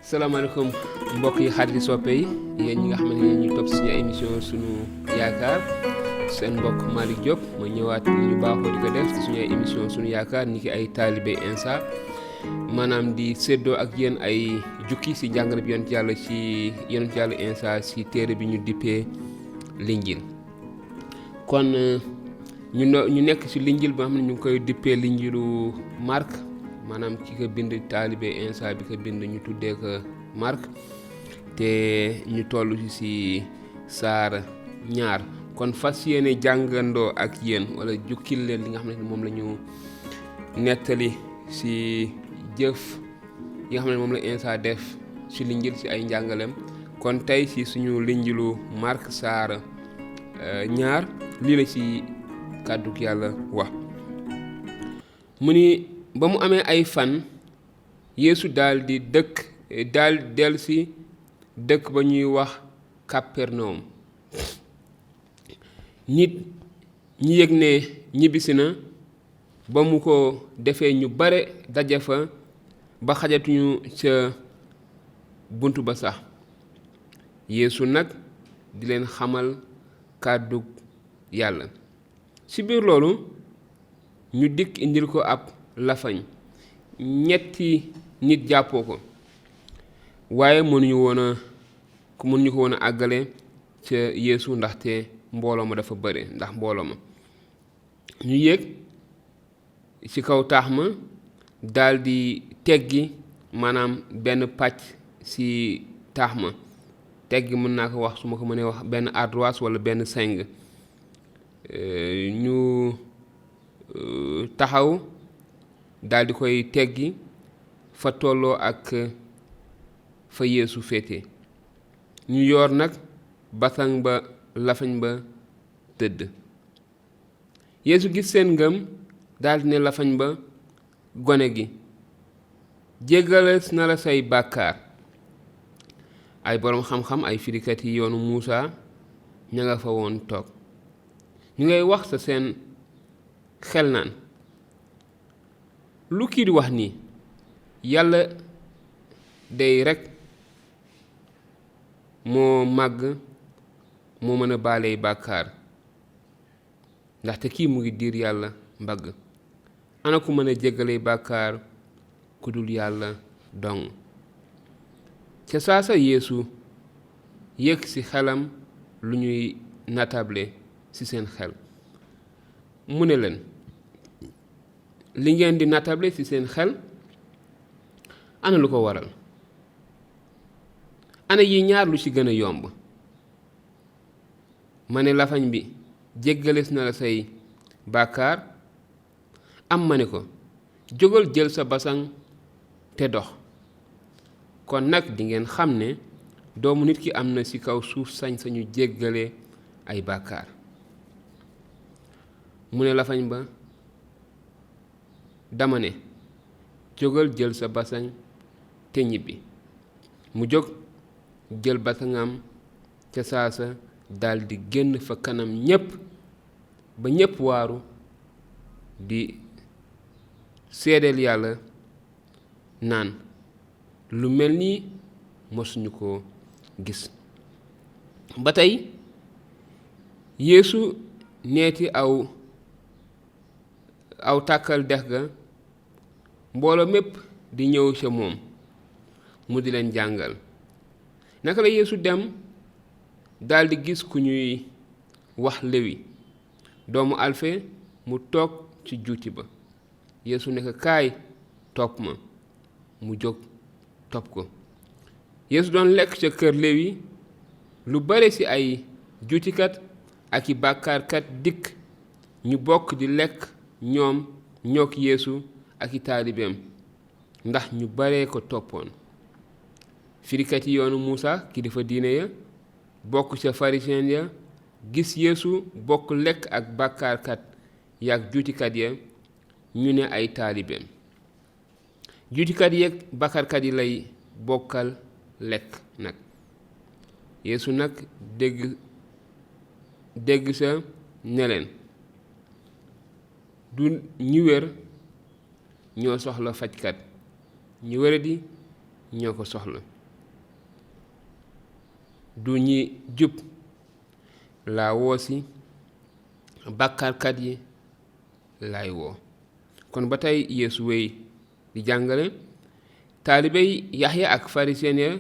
salaamaaleykum mbokk yi xarit yi soppe yi yéen ñi nga xam ne ñu topp suñu émission sunu yaakaar seen mbokk Malick Diop ma ñëwaat ñu baaxoo di ko def ci suñu émission sunu yaakaar ni ki ay Taalibey Yaxya maanaam di séddoo ak yéen ay jukki ci jàngale bi yonent yàlla Yaxya ci téere bi ñu dippee l'indil kon ñu nekk ci l'indil ba xam ne ñu ngi koy dippee l'indilu Marc maanaam ki ko bind Taalibey Yaxya bi ko bind ñu tuddee ko Marc te ñu toll ci saar 2 kon fas yéene jàngandoo ak yéen wala jukkil leen li nga xam ne moom la ñu nettali ci jëf yi nga xam ne moom la Yaxya def ci l'indil ci ay njàngaleem kon tey ci suñu l'indilu Marc Saar 2 lii la ci kàddu yàlla wax mu ni ba mu amee ay fan Yeesu daldi délsi dëkk ba ñuy wax Kapernawum nit ñi yëg ne ñibbisi na ba mu ko defee ñu bare daje fa ba xajatuñu ca bunt ba sax Yeesu nag di leen xamal kàddu yàlla ci biir loolu ñu dikk indil ko ab lafañ ñetti nit jàppoo ko waaye mënuñu ko woon a àggale ca Yeesu ndaxte mbooloo ma dafa bare ndax mbooloo ma ñu yéeg ci kaw taax ma daldi teggi maanaam benn pàcc ci taax ma teggi mën naa ko wax su ma ko mënee wax benn ardoise walla benn seng ñu taxaw daldi koy teggi fa tolloo ak fa Yeesu féete ñu yor nag basang ba lafañ ba tëdd Yeesu gis seen ngëm daldi ne lafañ ba gone gi jéggalees na la say bàkkaar ay boroom xam-xam ay firikat yi yoonu Muusa ña nga fa woon toog ñu ngay wax sa seen xel naan lu kii di wax nii yàlla day rekk moo màgg moo mën a baaley bàkkaar ndaxte kii mu ngi diir yàlla mbagg ana ku mën a jéggaley bàkkaar ku dul yàlla dong ca saasa Yeesu yëg ci xelam lu ñuy natable ci seen xel mu ne leen li ngeen di natable ci seen xel ana lu ko waral ana yi ñaar lu ci gën a yomb ma ne lafañ bi jéggalees na la say bàkkaar am ma ne ko jógal jël sa basang te dox kon nag di ngeen xam ne doomu nit ki am na ci kaw suuf sañ-sañu jéggale ay bàkkaar mu ne lafañ ba dama ne jógal jël sa basang te ñibbi mu jóg jël basangam ca saasa daldi génn fa kanam ñépp ba ñépp waaru di seedeel yàlla naan lu mel nii mosuñu ko gis ba tey Yeesu neeti aw tàkkal dex ga mbooloo mépp di ñëw ca moom mu di leen jàngal naka la Yeesu dem daldi gis ku ñuy wax Lewi doomu Alfe mu toog ci juuti ba Yeesu ne ko kaay topp ma mu jóg topp ko Yeesu doon lekk ca kër Lewi lu bare ci ay juutikat ak i bàkkaarkat dikk ñu bokk di lekk ñook Yeesu ak i taalibeem ndax ñu bare ko toppoon firikat yi yoonu Muusa kilifa diine ya bokk ca Farisen ya gis Yeesu bokk lekk ak bàkkaarkat yaak juutikat ya ñu ne ay taalibeem juutikat yi ak bàkkaarkat yi lay bokkal lekk nag Yeesu nag dégg sa ne leen du ñu wér ñoo soxla fajkat ñu wéradi ñoo ko soxla du ñi jub laa woo si bàkkaarkat yi laay woo. kon ba tey Yeesu wéy di jàngale. Taalibey Yaxya ak Farisen ya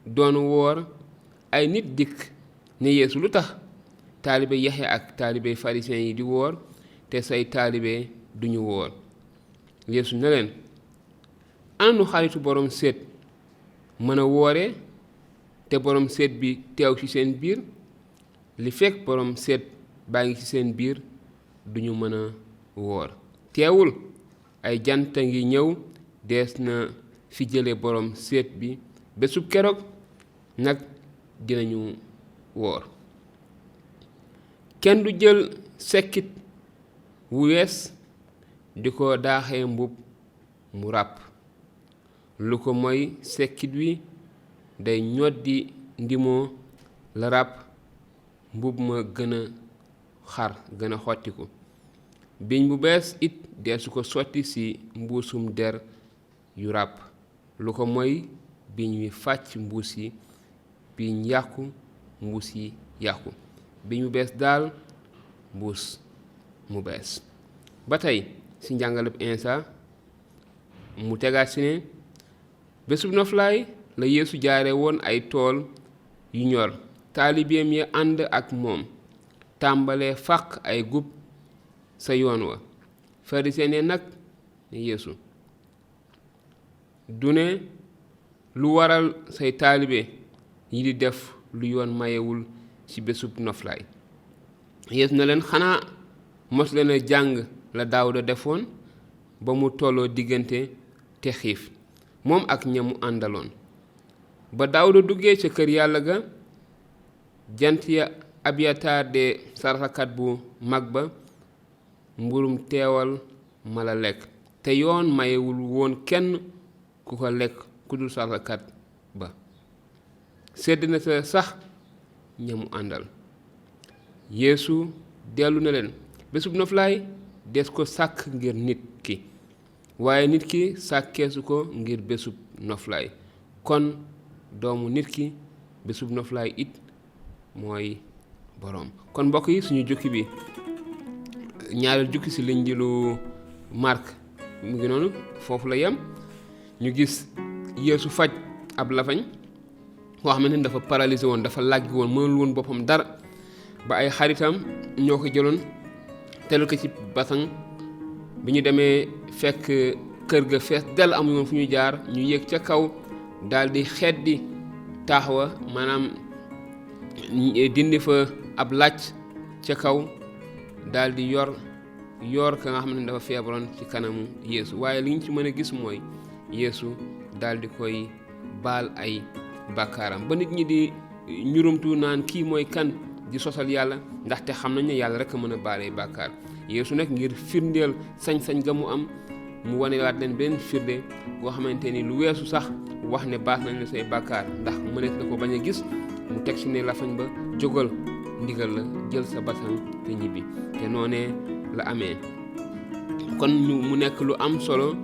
doon woor. ay nit dikk ne Yeesu lu tax taalibey Yaxya ak taalibey Farisen yi di woor te say taalibe duñu woor. Yeesu ne leen ana nu xaritu borom séet mën a woore te borom séet bi teew ci seen biir. li fekk borom séet baa ngi ci seen biir duñu mën a woor. teewul ay jant a ngi ñëw dees na fi jële borom séet bi bésub keroog nag dinañu woor. kenn du jël sekkit wu wees di ko daaxee mbub mu ràpp, lu ko mooy sekkit wi day ñoddi ndimoo la ràpp, mbub ma gën a xar gën a xottiku. biñ bu bees it deesu ko sotti ci mbuusum der yu ràpp, lu ko mooy biñ wi fàcc mbuus yi biñ yàqu mbuus yi yàqu. biñ bu bees daal mbuus mu bees. ba tey ci njàngaleb Insa mu tegaat ci ne bésub noflaay la Yeesu jaare woon ay tool yu ñor. taalibeem ya ànd ak moom tàmbalee fàq ay gub sa yoon wa. Farisen ne nag ne Yeesu du ne lu waral say taalibe yi di def lu yoon mayewul ci bésub noflaay. Yeesu na leen xanaa mos leen a jàng la Daawuda defoon ba mu tolloo diggante te xiif moom ak ñamu àndaloon. ba Daawuda duggee ca kër yàlla ga, jant ya Abiyataar de saraxakat bu mag ba mburum teewal mala lekk, te yoon mayewul woon kenn ku ko lekk ku dul saraxakat ba. sedd na sa sax ñamu àndal. Yeesu dellu na leen bésub noflaay des ko sàkk ngir nit ki, waaye nit ki sàkkeesu ko ngir bésub noflaay. kon doomu nit ki bésub noflaay it mooy boroom. kon mbokk yi suñu jukki bi ñaareel jukki ci Linjilu Marc mu ngi noonu foofu la yem. ñu gis Yeesu faj ab lafañ koo xam ne dafa paralysé woon, dafa làggi woon, mënul woon boppam dara, ba ay xaritam ñoo ko jëloon telal ko ci basan. bi ñu demee fekk kër ga fees dell amuñu woon fu ñu jaar, ñu yéeg ca kaw daldi xeddi taax wa, maanaam dindi fa ab làcc ca kaw daldi yor ka nga xam ne dafa feebaroon ci kanamu Yeesu. waaye li ñu ci mën a gis mooy Yeesu daldi koy baal ay bàkkaaram. ba nit ñi di ñurumtu naan kii mooy kan, di sosal yàlla, ndaxte xam nañ ne yàlla rek a mën a baal ay bàkkaar. Yeesu nag ngir firndeel sañ-sañ ga mu am, mu wanewaat leen benn firnde boo xamante ni lu weesu sax wax ne baas nañ la say bàkkaar, ndax mënees na ko bañ a gis. mu teg ci ne lafañ ba jógal, ndigal la, jël sa basan te ñibbi. te noonee la amee. kon mu nekk lu am solo.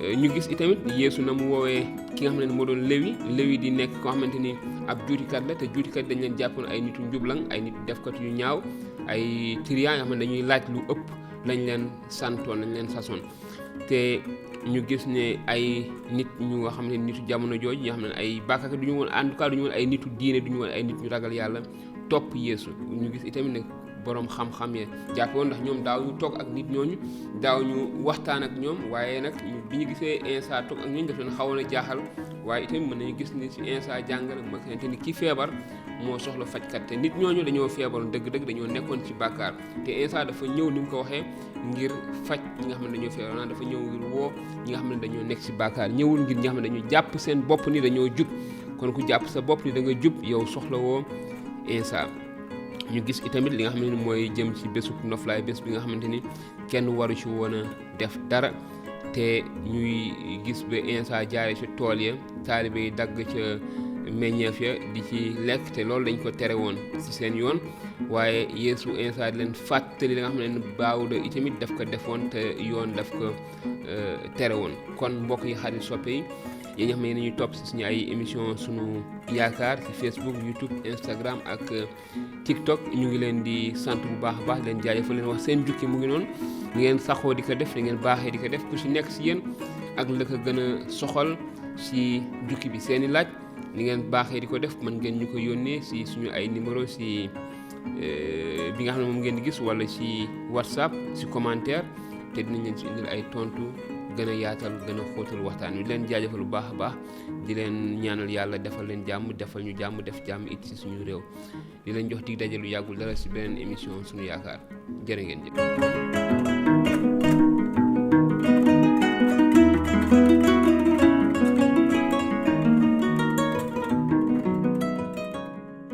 ñu gis itamit Yeesu na mu woowee ki nga xam ne moo doon Lewi di nekk koo xamante ni ab juutikat la, te juutikat dañ leen jàppoon ay nitu njublang, ay nit defkat yu ñaaw, ay trian yoo xam ne dañuy laaj lu ëpp lañ leen santoon, lañ leen sasoon. te ñu gis ne ay nit ñu nga xam ne nitu jamono jooju ñoo xam ne ay bàkkaar duñu woon, en tout cas duñu woon ay nitu diine, duñu woon ay nit ñu ragal yàlla topp Yeesu. ñu gis itamit ne boroom xam-xam ya jàppe woon, ndax ñoom daaw ñu toog ak nit ñooñu, daaw ñu waxtaan ak ñoom. waaye nag bi ñu gisee Insa toog ak ñooñu daf leen xawoon a jaaxal. waaye itamit mën nañu gis ni ci Insa jàngale ma xamante ni ki feebar moo soxla fajkat, te nit ñooñu dañoo feebaroon dëgg-dëgg, dañoo nekkoon ci bàkkaar. te Insa dafa ñëw ni mu ko waxee ngir faj ñi nga xam ne dañoo feebar, dafa ñëw ngir woo ñi nga xam ne dañoo nekk ci bàkkaar, ñëwul ngir ñi nga xam ne dañoo jàpp seen bopp ni dañoo jub. kon ku jàpp sa bopp ni da nga jub, yow soxla woo Insa. ñu gis itamit li nga xam ne mooy jëm ci bésub noflaay, bés bi nga xamante ni kenn waru ci woon a def dara. te ñuy gis ba Insa jaare ci tool ya, taalibe yi dagg ca meññeef ya di ci lekk, te loolu dañ ko tere woon ci seen yoon. waaye Yeesu Insa di leen fàttali li nga xam ne Daawuda itamit daf ko defoon te yoon daf ko tere woon. kon mbokk yi, xarit soppe yi, yéen ñi xam ne nañuy topp si suñu ay émission sunu yaakaar ci Facebook, YouTube, Instagram ak TikTok. ñu ngi leen di sant bu baax a baax leen jaajëfal leen wax seen jukki mu ngi noonu li ngeen saxoo di ko def li ngeen baaxee di ko def ku si nekk si yéen ak la ko gën a soxal si jukki bi seeni laaj li ngeen baaxee di ko def mën ngeen ñu ko yónnee si suñu ay numéro si bi nga xam ne moom ngeen di gis wala si WhatsApp si commentaire te dinañ leen si indil ay tontu gën a yaatal gën a xóotal waxtaan wi di leen jaajëfal bu baax a baax di leen ñaanal yàlla defal leen jàmm defal ñu jàmm def jàmm it si suñu réew di leen jox dig daje lu yàggul dara si beneen émission suñu yaakaar jërë ngeen jëf.